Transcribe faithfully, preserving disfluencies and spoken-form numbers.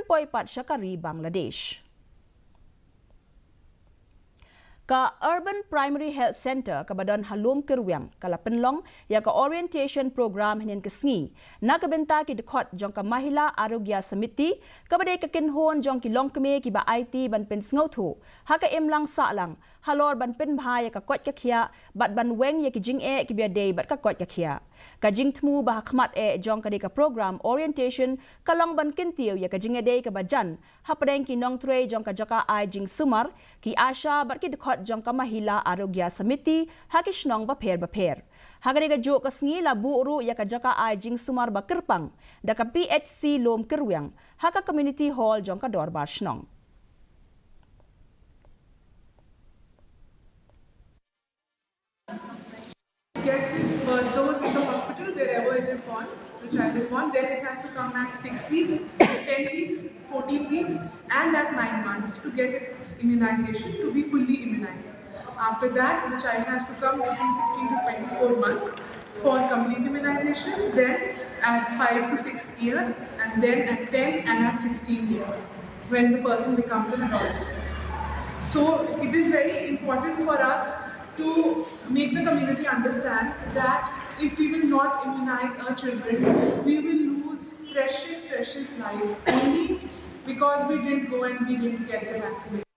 poi pat sha ka ri Bangladesh. Ka Urban Primary Health Centre kaba don ha Lum Kyrwiang ka la pynlong ïa ka orientation program hynnin ka sngi na ka bynta ki dkhot jong ka Mahila Arogya Samiti, kaba dei ka kynhun jong ki longkmie kiba aiti ban pynsngewthuh ha ka imlang sahlang halor ban pynbha ïa ka koit ka khiah bad ban weng ïa ki jingeh kiba dei bad ka koit ka khiah. Ka jingthmu ba ha khmat eh jong ka dei ka program orientation ka long ban kyntiew ïa ka jingïadei kaba jan hapdeng ki nongtrei jong ka jaka ai jingsumar, ki ASHA bad ki dkhot jong ka Mahila Arogya Samiti ha ki shnong bapher bapher. Ha ka dei ka juh ka sngi la buh ruh ïa ka jaka ai jingsumar ba kyrpang da ka PHC Lum Kyrwiang ha ka community hall jong ka dorbar shnong. Gets its birth dose in the hospital wherever it is born, the child is born, then it has to come at six weeks, ten weeks, fourteen weeks, and at nine months to get its immunization, to be fully immunized. After that, the child has to come between sixteen to twenty-four months for complete immunization, then at five to six years, and then at ten and at sixteen years when the person becomes an adolescent. So it is very important for us to make the community understand that if we will not immunize our children, we will lose precious, precious lives only because we didn't go and we didn't get the vaccination.